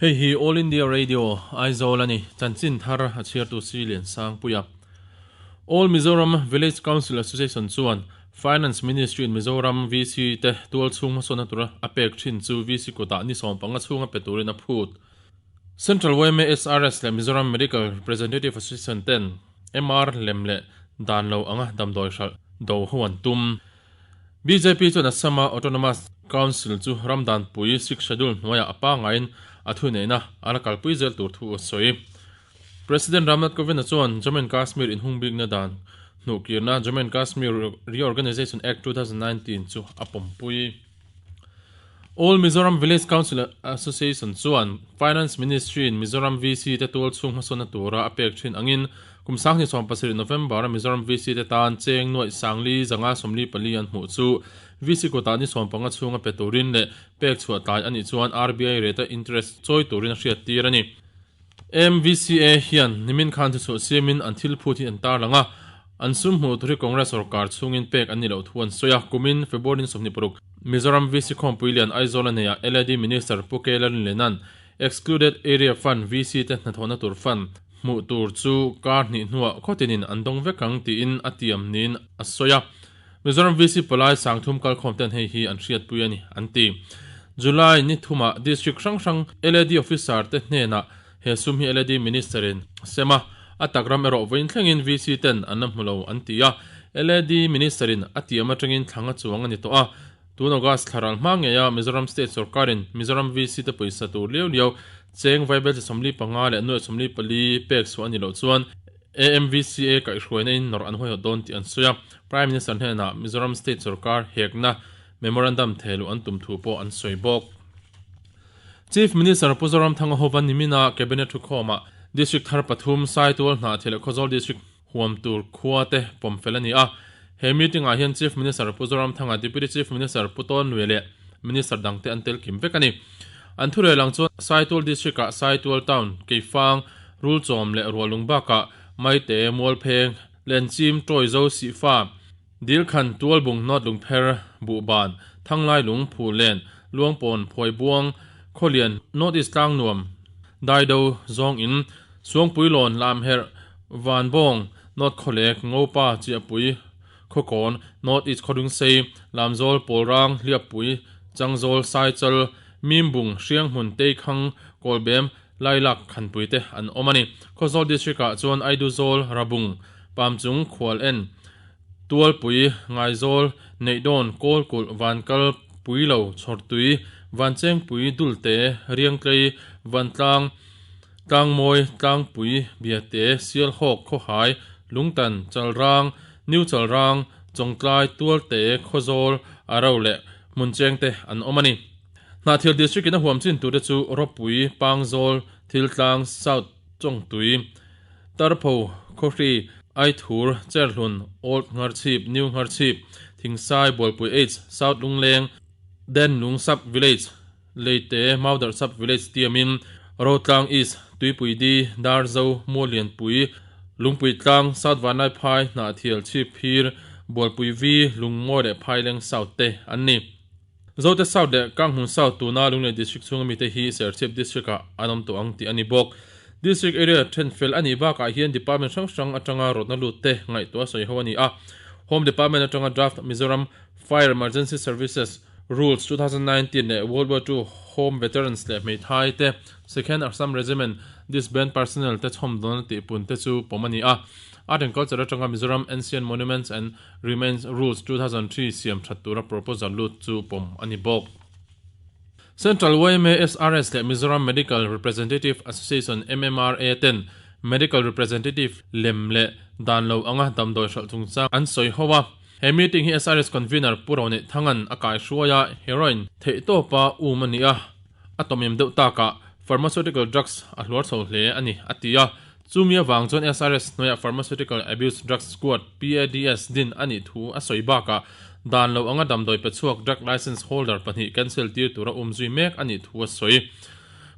Hei hi All India Radio, Aizawl a ni. Chanchin thar a chhiartu Si Liansangpuia. All Mizoram Village Council Association chuan Finance Ministry in Mizoram VC te tual chhung hmasawnna tura a pek thin chu VC kutah ni 15 chhunga pe turin a phut. Central yma SRS leh Mizoram Medical Representative Association ten MR lem leh dan lo anga damdawi hralh do ho an tum. Bjp chuan Assam-a Autonomous Council chu ram danpui Sixth Schedule hnuaiah a pangaiin a thuneihna a la kalpui zel tur thu a sawi. President Ramnath Kovind-a chuan Jammu and Kashmir inhungbikna dan hnuhkirna Jammu and Kashmir Reorganisation Act 2019 chu a pawmpui. All Mizoram Village Council Association chuan Finance Ministry-in Mizoram VC te tual chhung hmasawnna tura a pek thin angin kum 2017 November-a Mizoram VC te tan cheng nuaih sangli zanga 44 an hmuh chu VC kutah ni 15 chhunga pe turin leh pek chhuah tlai a nih chuan RBI rate-a interest chawi turin a hriattir a ni. MVCA hian nimin khan thuchhuah siamin an thil phut hi an tarlang a, an sum hmuh tur hi Congress sorkar chhungin pek an ni loh thu an sawi a. Kumin February 26, Mizoram VC Khawmpui lian Aizawl a neiah LAD Minister Pu K Lalrinlena'n Excluded Area Fund VC te hnathawhna tur fund hmuh tur chu kar hnih hnuah khawtinin an dawng vek ang tiin a tiam niin a sawi a. Mizoram VC palai sangthum kalkhawm ten hei hi an hriatpui a ni, an ti. July ni thumah District hrang hrang LAD Officer te hnenah he sum hi LAD Minister in a sem a, a tak ram erawh vawiin thlengin VC ten an la hmu lo an ti a. LAD Minister in a tiam atangin thlang a chuang a ni tawh a, tun August thla ral hma ngeia Mizoram State sawrkarin Mizoram VC te pawisa tur liau liau cheng vaibel chi 45 leh nuaih 44 pek chhuah a ni loh chuan AMVCA kaihhruaina in nawrh an huaihawt dawn tih an sawi a, Prime Minister hnenah Mizoram State sawrkar hekna Memorandum thehluh an tum thu pawh an sawi bawk. Chief Minister Pu Zoramthanga hova nimina Cabinet thukhawmah District thar pathum Saitual Hnahthial leh Khawzawl District huam tur khua te pawm fel a ni a. He meeting ah hian Chief Minister Pu Zoramthanga, Deputy Chief Minister Pu Tawnlui leh Minister dangte an tel kim vek a ni. An thurel ang chuan Saitual District ah Saitual Town, Keifang, Rulchawm leh Rualung bakah Maite, Mualpheng, Lenchim, Tawizo, Sihfa, Dilkhan, Tualbung, North Lungpher, Buhban, Thanglailung, Phulen, Luangpawn, Phuaibuang, Khawlian, North East Tlangnuam, Daido, Zawngin, Suangpuilawn, Lamherh, Vanbawng, North Khawlek, Ngopa, Chiahpui, Khawkawn, North East Khawdungsei, Lamzawl, Pawlrang, Hliappui, Changzawl, Saichal, Mimbung, Hrianghmun, Teikhang, Kawlbem, Lailak khanpui te an awm a ni. Khawzawl District ah chuan Aiduzawl, Rabung, Pamchung, Khual En, Tualpui, Ngaizawl, Neihdawn, Kawlkulh, Vankal, Puilo, Chhawrtui, Vanchengpui, Dulte, Riangtlei, Vantlang, Tlangmawi, Tlangpui, Biate, Sialhawk, Khawhai, Lungtan, Chalrang, New Chalrang, Chawngtlai, Tualte, Khawzawl, Arau leh Hmuncheng te an awm a ni. Hnahthial District in a huam chin turte chu Ropui, Pangzawl, Thiltlang, South Chawngtui, Tarpho, Khawhri, Aithur, Cherhlun, Old Ngharchhip, New Ngharchhip, Thingsai, Bualpui H, South Lungleng, Denlung Sub Village, Leite, Maudarh Sub Village tiamin Rotlang East, Tuipui Di, Darzo, Muallianpui, Lungpui Tlang, South Vanlaiphai, Hnahthial, Chhipphir, Bualpui V, Lungmawi leh Phaileng South te an ni. Zote South leh Kanghmun South tuna Lunglei District chhunga mite hi Serchhip District-ah an awm tawh ang tih a ni bawk. District area then fel a nih bakah hian Department hrang hrang atanga rawtna lut te ngaihtuah sawi ho a ni a. Home Department atanga draft Mizoram Fire Emergency Services Rules 2019 leh World War Two Home Veterans leh hmeithai te Second Assam Regiment Disband Personnel te chhawmdawn a tihpun te chu pawm a ni a. Art and Culture atanga Mizoram Ancient Monuments and Remains Rules 2003 siam that tura proposal lut chu pawm a ni bawk. Central yma SRS leh Mizoram Medical Representative Association, MMRA, ten Medical Representative lem leh dan lo anga damdawi hralh chungchang an sawi ho a. He meeting hi SRS Convener Pu Roneh Thangan a kaihruai a, heroin theihtawpa um a ni a, a tawmim deuh takah pharmaceutical drugs a hluar chho hle a ni, a ti a. Chumi avang chuan SRS hnuaiah Pharmaceutical Abuse Drugs Squad, PADS, din a nih thu a sawi bakah dan lo anga damdawi pe chhuak drug licence holder pahnih cancel tir tura um zui mek a nih thu a sawi.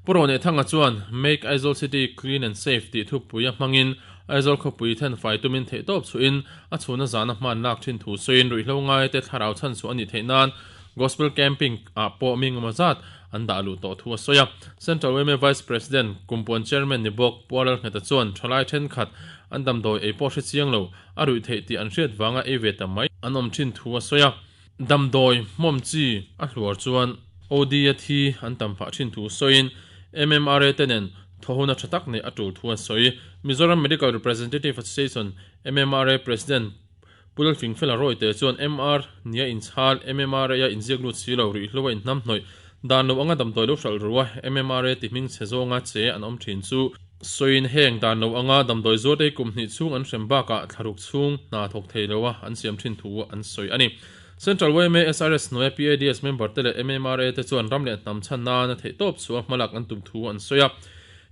Pu Ronehthanga chuan Make Aizawl City Clean and Safe tih thupui a hmangin Aizawl khawpui thenfai tumin theihtawp chhuhin a chhuna zana hman lak thin thu sawiin ruihhlo ngaite thlarau chhanchhuah a nih theih nan Gospel Camping ah pawh mi engemaw zat an dah luh tawh thu a sawi a. Central yma Vice President, Kumpuan Chairman ni bawk Pu Lalngheta chuan thalai thenkhat an damdawi ei pawh hre chiang lo, a ruih theih tih an hriat vanga ei ve ta mai an awm thin thu a sawi a. Damdawi hmawm chi a hluar chuan OD a thi an tam phah thin thu sawiin MMRA te nen thawhuna tha tak neih a tul thu a sawi. Mizoram Medical Representative Association, MMRA, President Pu Lalfingfela Rawite chuan MR nia inchhal, MMRA a inziak lut si lo, rihlo a inhnam hnawih, dan lo anga damdawi lo hralh ru a, MMRA ti hming chhe zawnga che an awm thin chu sawiin heng dan lo anga damdawi zuarte hi kum hnih chhung an hrem bakah thlaruk chhung hna thawk thei lo a an siam thin thu an sawi a ni. Central yma SRS hnuaia PADS member te leh MMRA te chuan ram leh hnam chhan nana theihtawp chhuah hmalak an tum thu an sawi a.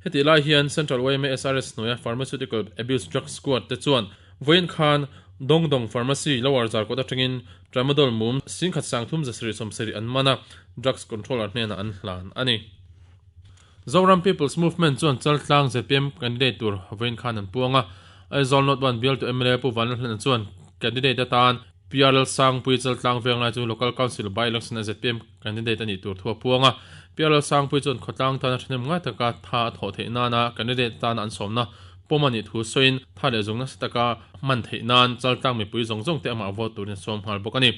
Hetih lai hian Central yma SRS hnuaia Pharmaceutical Abuse Drug Squad te chuan Vawiin khan Dong Dong Pharmacy, Lower Zarkawt atangin Tramadol mum singkhat sangthum zasarih sawmsarih an man a, Drugs Controller hnenah an hlan a ni. Zoram People's Movement chuan Chaltlang zpm candidate tur vawiin khan an puang a, Aizawl North One bialtu mla Pu Vanlalhlana chuan candidate atan PR Lalsangpui Chaltlang Venglai chu Local Council by-election a zpm candidate a nih tur thu a puang a, PR Lalsangpui chuan khawtlang tana thahnem ngai taka tha a thawh theih nana candidate atana an sawmna pawm a nih thu sawiin tha leh zung nasa taka hman theih nan Chaltlang mipui zawng zawng te amah vote turin a sawm nghal bawk a ni.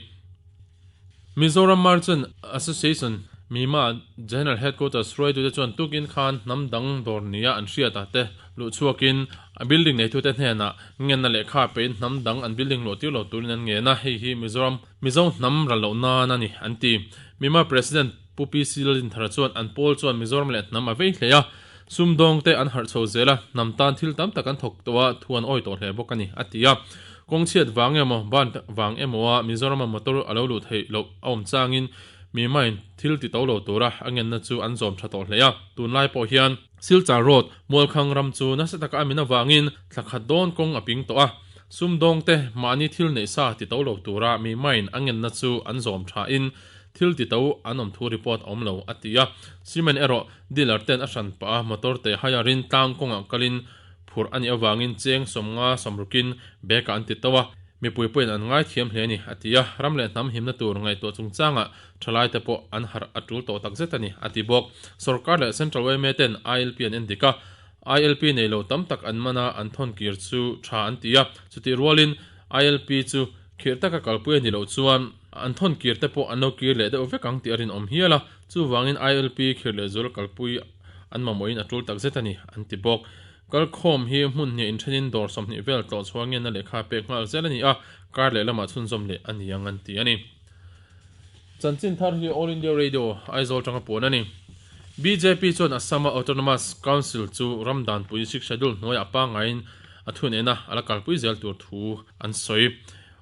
Mizoram Merchant Association, MIMA, General Headquarters hruaitute chuan tukin khan hnam dang dawr nia an hriat ah te luh chhuakin a building neitute hnenah ngenna lehkha pein hnam dang an building luah tir lo turin an ngen a, hei hi Mizoram Mizo hnam ral loh nan a ni an ti. MIMA President Pu PC Lalinthara chuan an pawl chuan Mizoram leh hnam a vei hle a, Sumdawngte an harh chho zel a, hnam tan thil tam tak an thawk tawh a, thu an awi tawh hle bawk a ni, a ti a. Kawng chhiat vang emaw, ban vang emaw a Mizorama motor a lo luh theih loh a awm changin mi main thil ti to lo tura a ngenna chu an zawm tha tawh hle a. Tunlai pawh hian Silchar Road, Mualkhang ram chu nasa taka a min avangin thla khat dawn kawng a ping tawh a. Sumdawngte mahni thil neih sa ti to lo tura mi main a ngenna chu an zawm thain thil ti to an awm thu report a awm lo, a ti a. Cement erawh Dealer ten a hran pah a, motor te hire in tlang kawngah kalin phurh a nih avangin cheng sawmnga sawmrukin bag ah an ti to a, mipui pawhin an ngaithiam hle a ni, a ti a, ram leh hnam himna tur ngaihtuah chungchangah thalai te pawh an harh a tul tawh takzet a ni, a ti bawk. Sorkar leh Central yma ten ILP an endik a, ILP nei lo tam tak an man a, an thawn kir chu tha an ti a, chutih rualin ILP chu khirh taka kalpui a ni loh chuan an thawn kir te pawh an lo kir leh deuh vek ang tih a rinawm hial a, chuvangin ILP khirh leh zual kalpui an mamawhin a tul takzet a ni, an ti bawk. Kalkhawm hi hmun hnih inthenin dawr 20 vel tlawh chhuah ngenna lehkha pek nghal zel a ni a, kar leh lamah chhunzawm leh a ni ang an ti a ni. Chanchin thar hi All India Radio, Aizawl tanga puan a ni. Bjp chuan Assam-a Autonomous Council chu ram danpui Sixth Schedule hnuaiah pangaiin a thunena a la kalpui zel tur thu an sawi.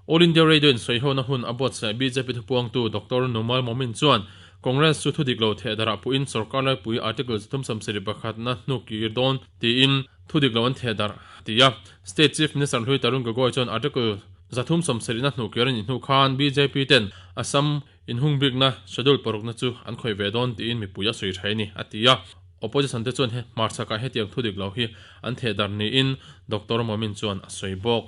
All India Radio in sawihona hun a buatsaih bjp thupuangtu Doctor Numal Momin chuan Congress chu thudik lo thehdarh ah puhin sorkar laipui Article 31 na hnukir dawn tiin thudik lo an thehdarh a ti a. State Chief Minister hlui Tarun Gogoi chuan Article 170 na hnukir a nih hnu khan bjp ten Assam inhung bikna Schedule parukna chu an khawih ve dawn tiin mipui a sawi tha a ni a ti a. Opposition te chuan he hmarchhakah hetiang thudik lo hi an thehdarh niin Doctor Momin chuan a sawi bawk.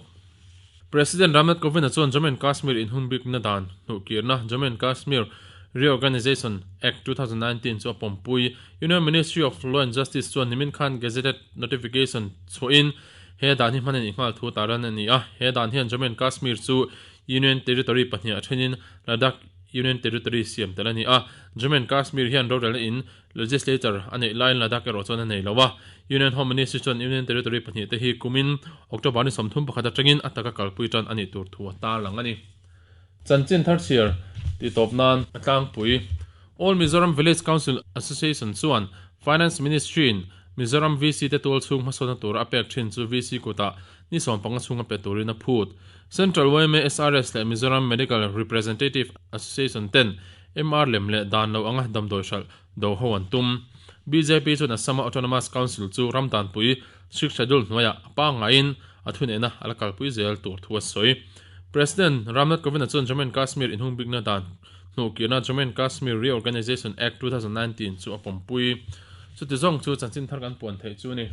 President Ramnath Kovind-a chuan Jammu and Kashmir inhung bikna dan hnuhkirna Jammu and Kashmir Reorganisation Act 2019 chu a pawmpui. Union Ministry of Law and Justice chuan nimin khan gazetted notification chhuahin he dan hi hman a nih nghal thu tarlan a ni a. He dan hian Jammu and Kashmir chu Union Territory pahniha thenin Ladakh Union Territory siam tel a ni a. Jammu and Kashmir hian rorelna in Legislature a neih laiin Ladakh erawh chuan a nei lo a. Union Home Ministry chuan Union Territory pahnihte hi kumin October ni 31 atangin a taka kalpui tan a nih tur thu a tarlang a ni. Chanchin thar chhiar tih tawp nan a tlangpui. All Mizoram Village Council Association chuan Finance Ministry in Mizoram VC te tual chhung hmasawnna tura a pek thin chu VC kutah ni 15 chhunga pe turin a phut. Central yma SRS leh Mizoram Medical Representative Association ten MR lem leh dan lo anga damdawi hralh do ho an tum. Bjp chuan Assam-a Autonomous Council chu ram danpui Sixth Schedule hnuaiah a pangaiin a thunehna a la kalpui zel tur thu a sawi. President Ramnath Kovind-a chuan Jammu and Kashmir inhung bikna dan hnuhkirna Jammu and Kashmir Reorganisation Act 2019 chu a pawmpui. Chuti zawng chu chanchin thar kan puan theih chu a ni.